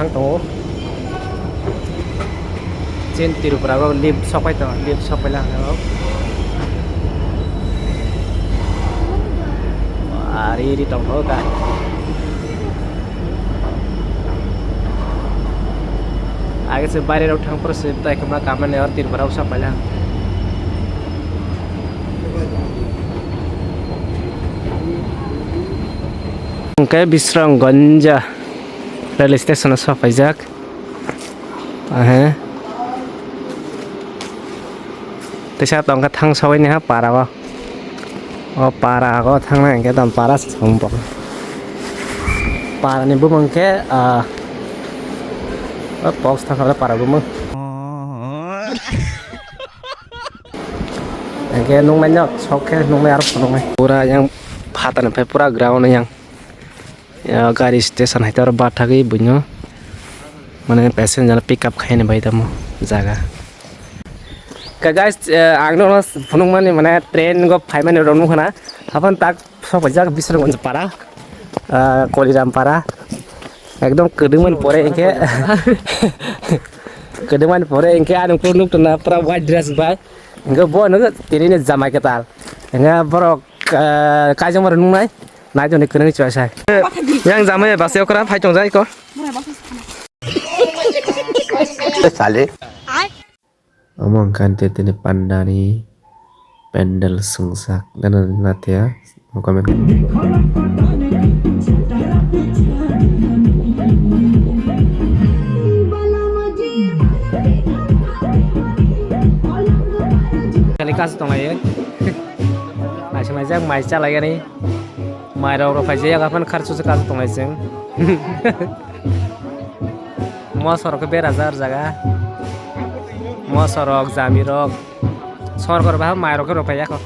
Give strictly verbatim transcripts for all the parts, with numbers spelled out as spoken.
thang tongo. Chin Tripura o lift sok pai tongo, lift sok pai lang tongo. Ari ri tong tongo ka. Age se baire rok thang phuru se tai khama kamani or Tripura o sok pai lang. Hwnkhe Bisramganj rail station o sok paijak. Ahe. Teisa tongkha thang sogwi ni ha para o. O para o thangnai hwnkhe tamo para se song bo. Para ni bumung khe, ah, o box thangkha para bumung. Hwnkhe nuknai nok sok khe nuknai aro phunuknai. Pura yang phatar ni phai pura ground yang. Ya, gari station hai tei oro bathagwi buino, mane, passenger pick up khaina bai tamo jaga. Ka guys, eh, ang nono phunukmani, mane, train go phaimani rok nukha na. Hapan tak sok paijak Bisramganj para, ah, Koliram para. Ekdom kwdwngmani pore hinkhe, kwdwngmani pore hinkhe ani ukulok nuktongo pura white dress bai. Hinkhe bo nukgo tini ni jamai kwtal. Hinkhe borok, ah, kaijakma rok nuknai. Nai tongdi kwrwngni chuaisa. Yang jamai basi okra phai tongjak iko. Sale. Omo wngkha tei tini pandani pendel swngjak nana natia. Comment. Kali kas tonglai. Naising naijak mai chalaigani. Mairok rok paijak yago aphano kharchusa kasu tonglai chwng. Mosorok khe berajar jaga. Mosorok, jamirok. Sorkar bahai mairok khe rok paiyakho.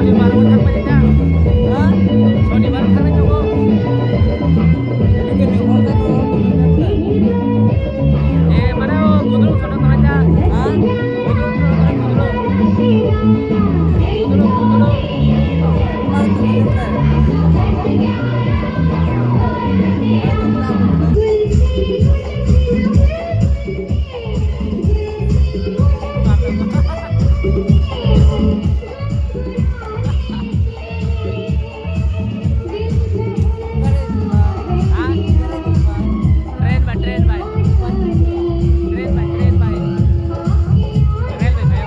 Sonibar o thangmani ta? Ha? Sonibar o thangmani tongo. Eke ni order no. Eh, mane o gudruk sono tongo ta? Ha? Gudruk sono tongo, gudruk. Gudruk, gudruk. Train bai, train bai. Train bai, train bai. Railway bai.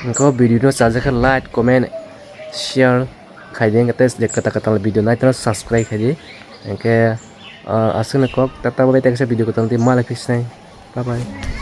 Engkho video no chajak khe like, comment, share khaidi, engkhe tei je kwtal kwtal video naitano subscribe khaidi. Engkhe, ah, aswkno kok tata bai tei kaisa video kwtal tei malai phisnai. Bye bye.